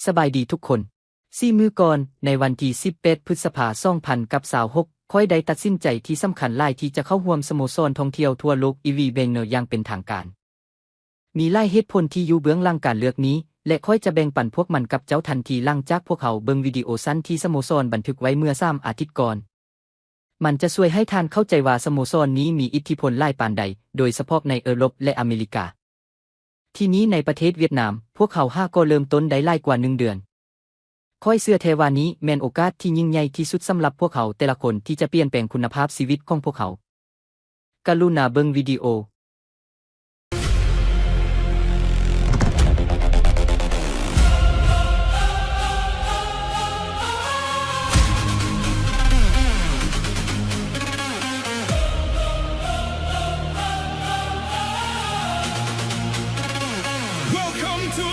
ສະບາຍດີທຸກຄົນ. ສີ່ມື້ກ່ອນ, ໃນວັນທີສິບແປດ ພຶດສະພາ ສອງພັນຊາວຫົກ, ຂ້ອຍໄດ້ຕັດສິນໃຈທີ່ສຳຄັນຫຼາຍທີ່ຈະເຂົ້າຮ່ວມສະໂມສອນທ່ອງທ່ຽວທົ່ວໂລກ Evening Banner ຢ່າງເປັນທາງການ. ມີຫຼາຍເຫດຜົນທີ່ຢູ່ເບື້ອງຫຼັງການເລືອກນີ້ ແລະ ຂ້ອຍຈະແບ່ງປັນພວກມັນກັບເຈົ້າທັນທີຫຼັງຈາກພວກເຮົາເບິ່ງວິດີໂອສັ້ນທີ່ສະໂມສອນບັນທຶກໄວ້ເມື່ອສາມອາທິດກ່ອນ. ມັນຈະຊ່ວຍໃຫ້ທ່ານເຂົ້າໃຈວ່າສະໂມສອນນີ້ມີອິດທິພົນຫຼາຍປານໃດ, ໂດຍສະເພາະໃນເອີຣົບ ແລະ ອາເມລິກາ. ທີ່ນີ້ໃນປະເທດຫວຽດນາມ, ພວກເຮົາຫາກໍເລີ່ມຕົ້ນໄດ້ຫຼາຍກວ່າໜຶ່ງເດືອນ. ຂ້ອຍເຊື່ອແທ້ວ່ານີ້ແມ່ນໂອກາດທີ່ຍິ່ງໃຫຍ່ທີ່ສຸດສຳລັບພວກເຮົາແຕ່ລະຄົນທີ່ຈະປ່ຽນແປງຄຸນນະພາບຊີວິດຂອງພວກເຮົາ. ກະລຸນາເບິ່ງວິດີໂອ. Welcome to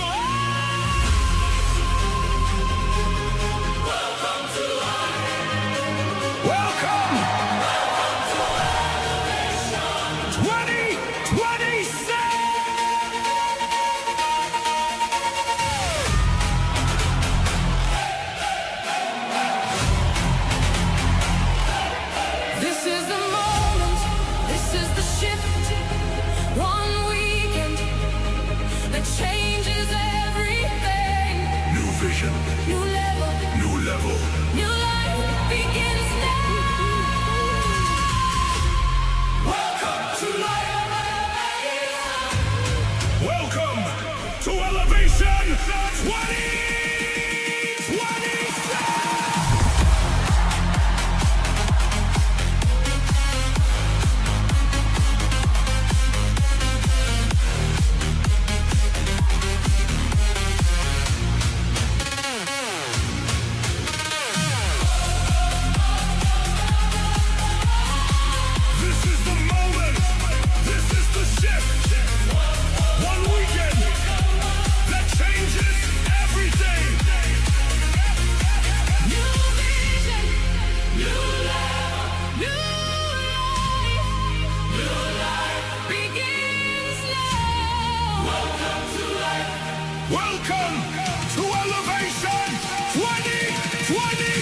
Welcome! Twenty twenty-six! This is the moment, this is the shift. One weekend that changes everything. New vision. New level. New level. New life begins now. Welcome to life. Welcome to Elevation twenty twenty-six! This is the moment. This is the shift. One weekend that changes everything. New vision, new level, new life, new life begins now. Welcome to life. Welcome to Elevation twenty twenty!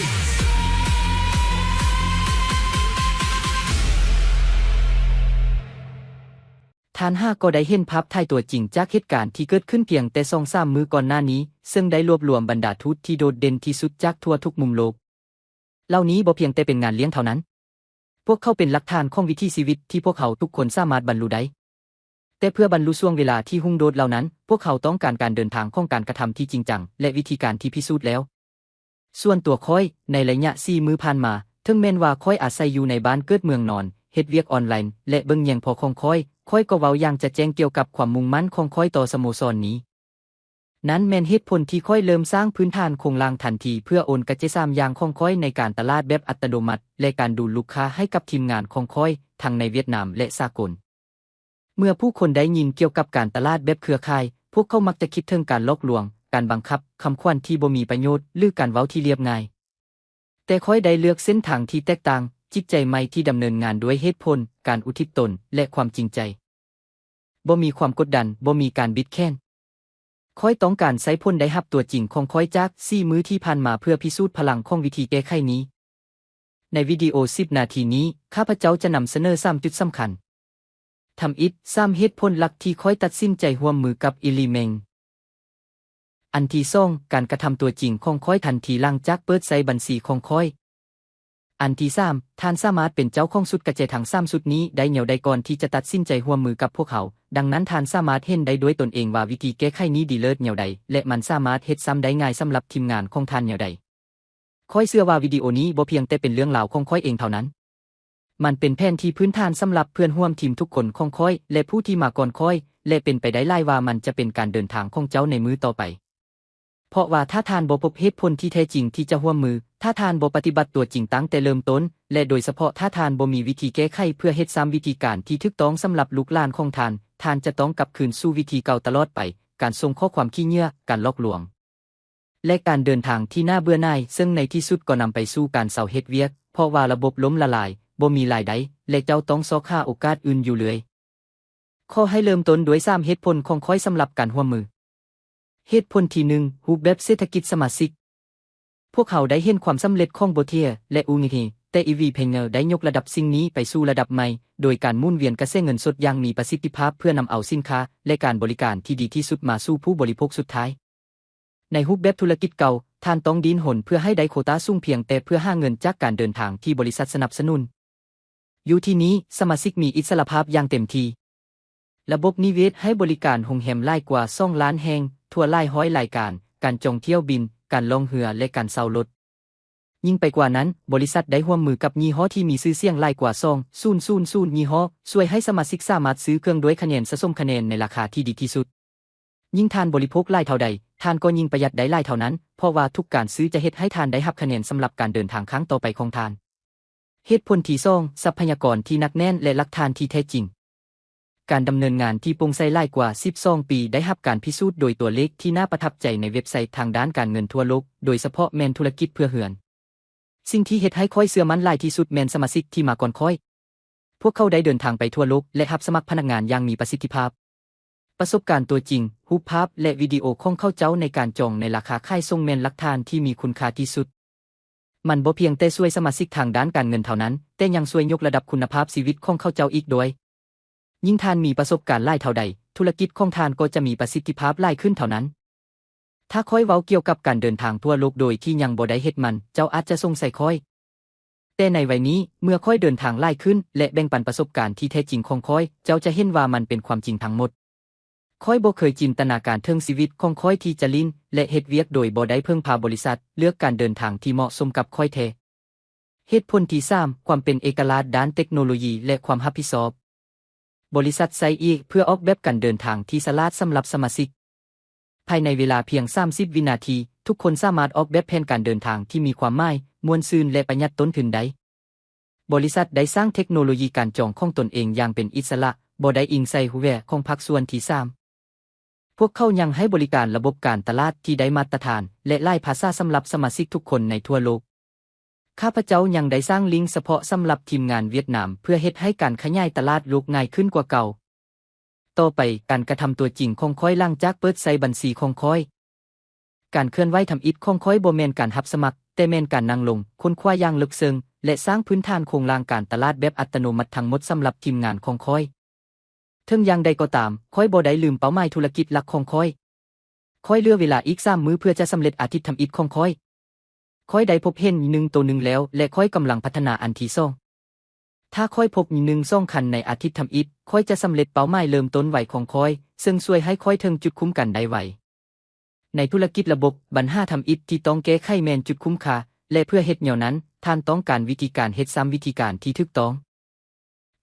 ທ່ານຫາກໍໄດ້ເຫັນພາບຖ່າຍຕົວຈິງຈາກເຫດການທີ່ເກີດຂຶ້ນພຽງແຕ່ສອງສາມມື້ກ່ອນໜ້ານີ້, ເຊິ່ງໄດ້ລວບລວມບັນດາທູດທີ່ໂດດເດັ່ນທີ່ສຸດຈາກທົ່ວທຸກມຸມໂລກ. ເຫຼົ່ານີ້ບໍ່ພຽງແຕ່ເປັນງານລ້ຽງເທົ່ານັ້ນ. ພວກເຂົາເປັນຫຼັກຖານຂອງວິຖີຊີວິດທີ່ພວກເຮົາທຸກຄົນສາມາດບັນລຸໄດ້. ແຕ່ເພື່ອບັນລຸຊ່ວງເວລາທີ່ຮຸ່ງໂດດເຫຼົ່ານັ້ນ, ພວກເຮົາຕ້ອງການການເດີນທາງຂອງການກະທຳທີ່ຈິງຈັງ ແລະ ວິທີການທີ່ພິສູດແລ້ວ. ສ່ວນຕົວຂ້ອຍ, ໃນໄລຍະສີ່ມື້ຜ່ານມາ, ເຖິງແມ່ນວ່າຂ້ອຍອາໄສຢູ່ໃນບ້ານເກີດເມືອງນອນ, ເຮັດວຽກອອນລາຍ ແລະ ເບິ່ງແຍງພໍ່ຂອງຂ້ອຍ, ຂ້ອຍກໍເວົ້າຢ່າງຈະແຈ້ງກ່ຽວກັບຄວາມມຸ່ງໝັ້ນຂອງຂ້ອຍຕໍ່ສະໂມສອນນີ້. ນັ້ນແມ່ນເຫດຜົນທີ່ຂ້ອຍເລີ່ມສ້າງພື້ນຖານໂຄງລ່າງທັນທີເພື່ອໂອນກະແຈສາມຢ່າງຂອງຂ້ອຍໃນການຕະຫຼາດແບບອັດຕະໂນມັດ ແລະ ການດູດລູກຄ້າໃຫ້ກັບທີມງານຂອງຂ້ອຍ, ທັງໃນຫວຽດນາມ ແລະ ສາກົນ. ເມື່ອຜູ້ຄົນໄດ້ຍິນກ່ຽວກັບການຕະຫຼາດແບບເຄືອຂ່າຍ, ພວກເຂົາມັກຈະຄິດເຖິງການຫຼອກລວງ, ການບັງຄັບ, ຄຳຂວັນທີ່ບໍ່ມີປະໂຫຍດ ຫຼື ການເວົ້າທີ່ລຽບງ່າຍ. ແຕ່ຂ້ອຍໄດ້ເລືອກເສັ້ນທາງທີ່ແຕກຕ່າງ, ຈິດໃຈໃໝ່ທີ່ດຳເນີນງານດ້ວຍເຫດຜົນ, ການອຸທິດຕົນ ແລະ ຄວາມຈິງໃຈ. ບໍ່ມີຄວາມກົດດັນ, ບໍ່ມີການບິດແຂນ. ຂ້ອຍຕ້ອງການໃຊ້ຜົນໄດ້ຮັບຕົວຈິງຂອງຂ້ອຍຈາກສີ່ມື້ທີ່ຜ່ານມາເພື່ອພິສູດພະລັງຂອງວິທີແກ້ໄຂນີ້. ໃນວິດີໂອສິບນາທີນີ້, ຂ້າພະເຈົ້າຈະນຳສະເໜີສາມຈຸດສຳຄັນ. ທຳອິດ, ສາມເຫດຜົນຫຼັກທີ່ຂ້ອຍຕັດສິນໃຈຮ່ວມມືກັບ Element. ອັນທີສອງ, ການກະທຳຕົວຈິງຂອງຂ້ອຍທັນທີຫຼັງຈາກເປີດໃຊ້ບັນຊີຂອງຂ້ອຍ. ອັນທີສາມ, ທ່ານສາມາດເປັນເຈົ້າຂອງຊຸດກະແຈທັງສາມຊຸດນີ້ໄດ້ແນວໃດກ່ອນທີ່ຈະຕັດສິນໃຈຮ່ວມມືກັບພວກເຮົາ. ດັ່ງນັ້ນ, ທ່ານສາມາດເຫັນໄດ້ດ້ວຍຕົນເອງວ່າວິທີແກ້ໄຂນີ້ດີເລີດແນວໃດ ແລະ ມັນສາມາດເຮັດຊ້ຳໄດ້ງ່າຍສຳລັບທີມງານຂອງທ່ານແນວໃດ. ຂ້ອຍເຊື່ອວ່າວິດີໂອນີ້ບໍ່ພຽງແຕ່ເປັນເລື່ອງລາວຂອງຂ້ອຍເອງເທົ່ານັ້ນ. ມັນເປັນແຜນທີ່ພື້ນຖານສຳລັບເພື່ອນຮ່ວມທີມທຸກຄົນຂອງຂ້ອຍ ແລະ ຜູ້ທີ່ມາກ່ອນຂ້ອຍ, ແລະ ເປັນໄປໄດ້ຫຼາຍວ່າມັນຈະເປັນການເດີນທາງຂອງເຈົ້າໃນມື້ຕໍ່ໄປ. ເພາະວ່າຖ້າທ່ານບໍ່ພົບເຫດຜົນທີ່ແທ້ຈິງທີ່ຈະຮ່ວມມື, ຖ້າທ່ານບໍ່ປະຕິບັດຕົວຈິງຕັ້ງແຕ່ເລີ່ມຕົ້ນ, ແລະ ໂດຍສະເພາະຖ້າທ່ານບໍ່ມີວິທີແກ້ໄຂເພື່ອເຮັດຊ້ຳວິທີການທີ່ຖືກຕ້ອງສຳລັບລູກຫຼານຂອງທ່ານ, ທ່ານຈະຕ້ອງກັບຄືນສູ່ວິທີເກົ່າຕະຫຼອດໄປ, ການສົ່ງຂໍ້ຄວາມຂີ້ເຫຍື້ອ, ການຫຼອກລວງ. ແລະ ການເດີນທາງທີ່ໜ້າເບື່ອໜ່າຍ, ເຊິ່ງໃນທີ່ສຸດກໍນຳໄປສູ່ການເຊົາເຮັດວຽກ, ເພາະວ່າລະບົບລົ້ມລະລາຍ, ບໍ່ມີລາຍໄດ້, ແລະ ເຈົ້າຕ້ອງຊອກຫາໂອກາດອື່ນຢູ່ເລື້ອຍ. ຂໍໃຫ້ເລີ່ມຕົ້ນດ້ວຍສາມເຫດຜົນຂອງຂ້ອຍສຳລັບການຮ່ວມມື. ເຫດຜົນທີໜຶ່ງ, ຮູບແບບເສດຖະກິດສະມາຊິກ. ພວກເຮົາໄດ້ເຫັນຄວາມສຳເລັດຂອງ Botier ແລະ Unity, ແຕ່ Evi Pioneer ໄດ້ຍົກລະດັບສິ່ງນີ້ໄປສູ່ລະດັບໃໝ່ ໂດຍການໝູນວຽນກະແສເງິນສົດຢ່າງມີປະສິດທິພາບ ເພື່ອນຳເອົາສິນຄ້າ ແລະ ການບໍລິການທີ່ດີທີ່ສຸດມາສູ່ຜູ້ບໍລິໂພກສຸດທ້າຍ. ໃນຮູບແບບທຸລະກິດເກົ່າ, ທ່ານຕ້ອງດີ້ນຮົນເພື່ອໃຫ້ໄດ້ໂຄຕາສູງພຽງແຕ່ເພື່ອຫາເງິນຈາກການເດີນທາງທີ່ບໍລິສັດສະໜັບສະໜູນ. ຢູ່ທີ່ນີ້, ສະມາຊິກມີອິດສະຫຼະພາບຢ່າງເຕັມທີ່. ລະບົບນິເວດໃຫ້ບໍລິການໂຮງແຮມຫຼາຍກວ່າສອງລ້ານແຫ່ງ, ທົວຫຼາຍຮ້ອຍລາຍການ, ການຈອງຖ້ຽວບິນ, ການລ່ອງເຮືອ ແລະ ການເຊົ່າລົດ. ຍິ່ງໄປກວ່ານັ້ນ, ບໍລິສັດໄດ້ຮ່ວມມືກັບຍີ່ຫໍ້ທີ່ມີຊື່ສຽງຫຼາຍກວ່າສອງພັນຍີ່ຫໍ້, ຊ່ວຍໃຫ້ສະມາຊິກສາມາດຊື້ເຄື່ອງດ້ວຍຄະແນນສະສົມຄະແນນໃນລາຄາທີ່ດີທີ່ສຸດ. ຍິ່ງທ່ານບໍລິໂພກຫຼາຍເທົ່າໃດ, ທ່ານກໍຍິ່ງປະຢັດໄດ້ຫຼາຍເທົ່ານັ້ນ, ເພາະວ່າທຸກການຊື້ຈະເຮັດໃຫ້ທ່ານໄດ້ຮັບຄະແນນສຳລັບການເດີນທາງຄັ້ງຕໍ່ໄປຂອງທ່ານ. ເຫດຜົນທີສອງ, ຊັບພະຍາກອນທີ່ໜັກແໜ້ນ ແລະ ຫຼັກຖານທີ່ແທ້ຈິງ. ການດຳເນີນງານທີ່ໂປ່ງໃສຫຼາຍກວ່າສິບສອງປີ ໄດ້ຮັບການພິສູດໂດຍຕົວເລກທີ່ໜ້າປະທັບໃຈໃນເວັບໄຊທາງດ້ານການເງິນທົ່ວໂລກ, ໂດຍສະເພາະແມ່ນທຸລະກິດເພື່ອເຮືອນ. ສິ່ງທີ່ເຮັດໃຫ້ຂ້ອຍເຊື່ອໝັ້ນຫຼາຍທີ່ສຸດແມ່ນສະມາຊິກທີ່ມາກ່ອນຂ້ອຍ. ພວກເຂົາໄດ້ເດີນທາງໄປທົ່ວໂລກ ແລະ ຮັບສະໝັກພະນັກງານຢ່າງມີປະສິດທິພາບ. ປະສົບການຕົວຈິງ, ຮູບພາບ ແລະ ວິດີໂອຂອງເຂົາເຈົ້າໃນການຈອງໃນລາຄາຂາຍສົ່ງແມ່ນຫຼັກຖານທີ່ມີຄຸນຄ່າທີ່ສຸດ. ມັນບໍ່ພຽງແຕ່ຊ່ວຍສະມາຊິກທາງດ້ານການເງິນເທົ່ານັ້ນ, ແຕ່ຍັງຊ່ວຍຍົກລະດັບຄຸນນະພາບຊີວິດຂອງເຂົາເຈົ້າອີກດ້ວຍ. ຍິ່ງທ່ານມີປະສົບການຫຼາຍເທົ່າໃດ, ທຸລະກິດຂອງທ່ານກໍຈະມີປະສິດທິພາບຫຼາຍຂຶ້ນເທົ່ານັ້ນ. ຖ້າຂ້ອຍເວົ້າກ່ຽວກັບການເດີນທາງທົ່ວໂລກໂດຍທີ່ຍັງບໍ່ໄດ້ເຮັດມັນ, ເຈົ້າອາດຈະສົງໄສຂ້ອຍ. ແຕ່ໃນໄວນີ້, ເມື່ອຂ້ອຍເດີນທາງຫຼາຍຂຶ້ນ ແລະ ແບ່ງປັນປະສົບການທີ່ແທ້ຈິງຂອງຂ້ອຍ, ເຈົ້າຈະເຫັນວ່າມັນເປັນຄວາມຈິງທັງໝົດ. ຂ້ອຍບໍ່ເຄີຍຈິນຕະນາການເຖິງຊີວິດຂອງຂ້ອຍທີ່ຈະຫຼິ້ນ ແລະ ເຮັດວຽກໂດຍບໍ່ໄດ້ເພິ່ງພາບໍລິສັດ, ເລືອກການເດີນທາງທີ່ເໝາະສົມກັບຂ້ອຍແທ້. ເຫດຜົນທີສາມ, ຄວາມເປັນເອກະລາດດ້ານເຕັກໂນໂລຢີ ແລະ ຄວາມຮັບຜິດຊອບ. ບໍລິສັດໃຊ້ເອໄອເພື່ອອອກແບບການເດີນທາງທີ່ສະຫຼາດສຳລັບສະມາຊິກ. ພາຍໃນເວລາພຽງສາມສິບວິນາທີ, ທຸກຄົນສາມາດອອກແບບແຜນການເດີນທາງທີ່ມີຄວາມໝາຍ, ມ່ວນຊື່ນ ແລະ ປະຢັດຕົ້ນທຶນໄດ້. ບໍລິສັດໄດ້ສ້າງເທັກໂນໂລຢີການຈອງຂອງຕົນເອງຢ່າງເປັນອິດສະຫຼະ, ບໍ່ໄດ້ອີງໃສ່ແວຂອງພາກສ່ວນທີສາມ. ພວກເຂົາຍັງໃຫ້ບໍລິການລະບົບການຕະຫຼາດທີ່ໄດ້ມາດຕະຖານ ແລະ ຫຼາຍພາສາສຳລັບສະມາຊິກທຸກຄົນໃນທົ່ວໂລກ. ຂ້າພະເຈົ້າຍັງໄດ້ສ້າງລິ້ງສະເພາະສຳລັບທີມງານຫວຽດນາມ ເພື່ອເຮັດໃຫ້ການຂະຫຍາຍຕະຫຼາດໂລກງ່າຍຂຶ້ນກວ່າເກົ່າ. ຕໍ່ໄປ, ການກະທຳຕົວຈິງຂອງຂ້ອຍຫຼັງຈາກເປີດໃຊ້ບັນຊີຂອງຂ້ອຍ. ການເຄື່ອນໄຫວທຳອິດຂອງຂ້ອຍບໍ່ແມ່ນການຮັບສະໝັກ, ແຕ່ແມ່ນການນັ່ງລົງ, ຄົ້ນຄວ້າຢ່າງເລິກເຊິ່ງ ແລະ ສ້າງພື້ນຖານໂຄງລ່າງການຕະຫຼາດແບບອັດຕະໂນມັດທັງໝົດສຳລັບທີມງານຂອງຂ້ອຍ. ເຖິງຢ່າງໃດກໍຕາມ, ຂ້ອຍບໍ່ໄດ້ລືມເປົ້າໝາຍທຸລະກິດຫຼັກຂອງຂ້ອຍ. ຂ້ອຍເຫຼືອເວລາອີກສາມມື້ເພື່ອຈະສຳເລັດອາທິດທຳອິດຂອງຂ້ອຍ. ຂ້ອຍໄດ້ພົບເຫັນຍິງໂຕໜຶ່ງແລ້ວ ແລະ ຂ້ອຍກຳລັງພັດທະນາອັນທີສອງ. ຖ້າຂ້ອຍພົບຍິງສອງຄັນໃນອາທິດທຳອິດ, ຂ້ອຍຈະສຳເລັດເປົ້າໝາຍເລີ່ມຕົ້ນໄວຂອງຂ້ອຍ, ເຊິ່ງຊ່ວຍໃຫ້ຂ້ອຍເຖິງຈຸດຄຸ້ມກັນໄດ້ໄວ. ໃນທຸລະກິດລະບົບ, ບັນຫາທຳອິດທີ່ຕ້ອງແກ້ໄຂແມ່ນຈຸດຄຸ້ມຄ່າ, ແລະ ເພື່ອເຮັດແນວນັ້ນ, ທ່ານຕ້ອງການວິທີການເຮັດຊ້ຳ, ວິທີການທີ່ຖືກຕ້ອງ.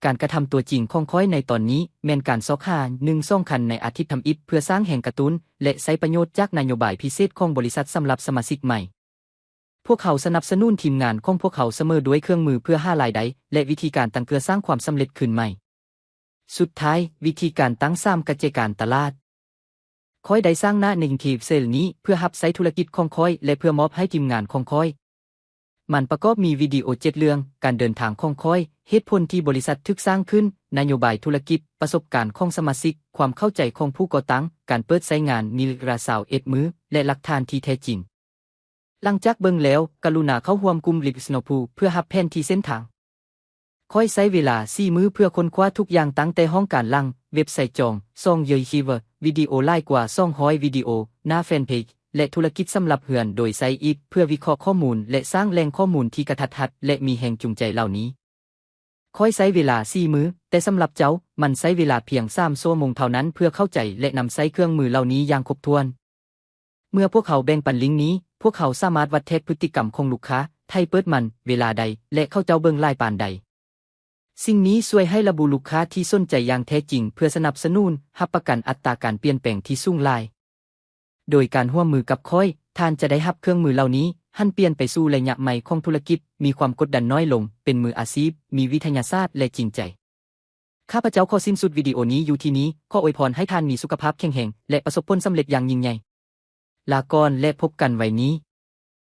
ການກະທຳຕົວຈິງຂອງຂ້ອຍໃນຕອນນີ້ແມ່ນການຊອກຫາຍິງສອງຄັນໃນອາທິດທຳອິດ ເພື່ອສ້າງແຮງກະຕຸ້ນ ແລະ ໃຊ້ປະໂຫຍດຈາກນະໂຍບາຍພິເສດຂອງບໍລິສັດສຳລັບສະມາຊິກໃໝ່. ພວກເຮົາສະໜັບສະໜູນທີມງານຂອງພວກເຮົາສະເໝີດ້ວຍເຄື່ອງມືເພື່ອຫາລາຍໄດ້ ແລະ ວິທີການຕັ້ງເພື່ອສ້າງຄວາມສຳເລັດຄືນໃໝ່. ສຸດທ້າຍ, ວິທີການຕັ້ງສາມກະແຈການຕະຫຼາດ. ຂ້ອຍໄດ້ສ້າງໜ້າໜຶ່ງທີ່ເຊລນີ້ເພື່ອຮັບໃຊ້ທຸລະກິດຂອງຂ້ອຍ ແລະ ເພື່ອມອບໃຫ້ທີມງານຂອງຂ້ອຍ. ມັນປະກອບມີວິດີໂອເຈັດເລື່ອງ, ການເດີນທາງຂອງຂ້ອຍ, ເຫດຜົນທີ່ບໍລິສັດຖືກສ້າງຂຶ້ນ, ນະໂຍບາຍທຸລະກິດ, ປະສົບການຂອງສະມາຊິກ, ຄວາມເຂົ້າໃຈຂອງຜູ້ກໍ່ຕັ້ງ, ການເປີດໃຊ້ງານ, ມີເວລາຊາວເອັດມື້ ແລະ ຫຼັກຖານທີ່ແທ້ຈິງ. ຫຼັງຈາກເບິ່ງແລ້ວ, ກະລຸນາເຂົ້າຮ່ວມກຸ່ມ Live Snow Pool ເພື່ອຮັບແຜນທີ່ເສັ້ນທາງ. ຂ້ອຍໃຊ້ເວລາສີ່ມື້ເພື່ອຄົ້ນຄວ້າທຸກຢ່າງ, ຕັ້ງແຕ່ຫ້ອງການຫຼັງ, ເວັບໄຊຈອງ, ຊ່ອງ YouTube, ວິດີໂອຫຼາຍກວ່າສອງຮ້ອຍວິດີໂອ, ໜ້າແຟນເພຈ ແລະ ທຸລະກິດສຳລັບເຮືອນ, ໂດຍໃຊ້ Eep ເພື່ອວິເຄາະຂໍ້ມູນ ແລະ ສ້າງແຫຼ່ງຂໍ້ມູນທີ່ກະທັດຮັດ ແລະ ມີແຮງຈູງໃຈເຫຼົ່ານີ້. ຂ້ອຍໃຊ້ເວລາສີ່ມື້, ແຕ່ສຳລັບເຈົ້າ, ມັນໃຊ້ເວລາພຽງສາມຊົ່ວໂມງເທົ່ານັ້ນເພື່ອເຂົ້າໃຈ ແລະ ນຳໃຊ້ເຄື່ອງມືເຫຼົ່ານີ້ຢ່າງຄົບຖ້ວນ. ເມື່ອພວກເຮົາແບ່ງປັນລິ້ງນີ້, ພວກເຮົາສາມາດວັດແທກພຶດຕິກຳຂອງລູກຄ້າ, ໄທເປີດມັນ, ເວລາໃດ ແລະ ເຂົາເຈົ້າເບິ່ງຫຼາຍປານໃດ. ສິ່ງນີ້ຊ່ວຍໃຫ້ລະບຸລູກຄ້າທີ່ສົນໃຈຢ່າງແທ້ຈິງເພື່ອສະໜັບສະໜູນ, ຮັບປະກັນອັດຕາການປ່ຽນແປງທີ່ສູງຫຼາຍ. ໂດຍການຮ່ວມມືກັບຂ້ອຍ, ທ່ານຈະໄດ້ຮັບເຄື່ອງມືເຫຼົ່ານີ້, ຫັນປ່ຽນໄປສູ່ໄລຍະໃໝ່ຂອງທຸລະກິດ, ມີຄວາມກົດດັນນ້ອຍລົງ, ເປັນມືອາຊີບ, ມີວິທະຍາສາດ ແລະ ຈິງໃຈ. ຂ້າພະເຈົ້າຂໍສິ້ນສຸດວິດີໂອນີ້ຢູ່ທີ່ນີ້. ຂໍອວຍພອນໃຫ້ທ່ານມີສຸຂະພາບແຂງແຮງ ແລະ ປະສົບຜົນສຳເລັດຢ່າງຍິ່ງໃຫຍ່. ລາກ່ອນ ແລະ ພົບກັນໄວນີ້.